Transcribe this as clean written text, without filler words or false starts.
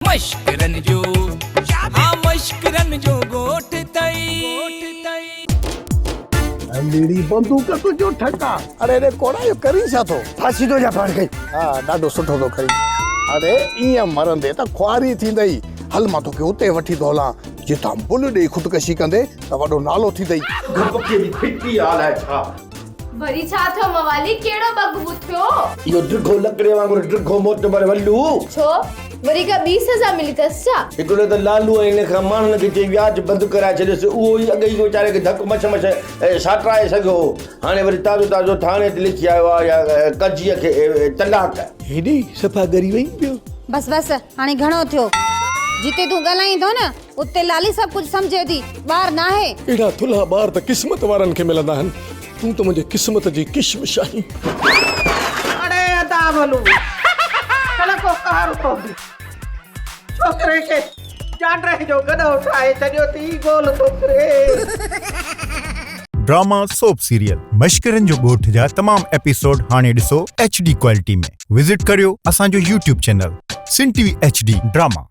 مشڪرن جو ها مشڪرن جو ڳوٺ ٿئي. ننڍڙي بندوق تنهنجو ٺڪا. اڙي اڙي ڪوڙا اهو ڪرين ڇا ٿو؟ ڦاسي ٿو ڏيان پاڻ کي. ها ڏاڍو سٺو ٿو ڪرين. اڙي ائين مرندي ته خواري ٿيندئي. هل مان توکي اتي وٺي ٿو هلان جتان بل ڏيئي خودڪشي ڪندي ته وڏو نالو ٿيندئي. گهه پکيء جي ڦٽي آ الائي ڇا. وري ڇا ٿيو موالي ڪهڙو بگ بو ٿيو؟ اهو ڊگهو لڪڙي وانگر ڊگهو معتبر ولو. ڇو وري ڪا ٻي سزا ملي اٿس ڇا؟ هڪڙو ته لالو ۽ ان کان ماڻهن کي چئي وياج بند ڪرائي ڇڏيس اهو ئي اڳ ئي ويچاري کي ڌڪ مڇ مڇ ساٽرائي سگهيو هو هاڻي وري تازو تازو ٿاڻي تي لکي آيو آهي يا قضيء کي طلاق. هيڏي صفا ڳري وئين پيو. بس بس هاڻي گهڻو ٿيو. جتي تون ڳالهائين ٿو نه اتي لالي سڀ ڪجهه سمجهي ٿي، ٻار ناهي. اهڙا ٿلها ٻار ته قسمت وارن کي ملندا آهن. تون ته منهنجي قسمت جي ڪشمش آهين. اڙي ادا ولو ڪلڪو قهر پوندي ڇوڪري کي چانڊري جو گڏهو ٺاهي ڇڏيو ٿي گول ٿو ڦري. ڊراما سوپ سيريل مشڪرن جو ڳوٺ جا تمام ايپيسوڊ هاڻي ڏسو ايڇ ڊي ڪوالٽي ۾ وزٽ ڪريو اسان جو YouTube channel Sindh T V H D drama.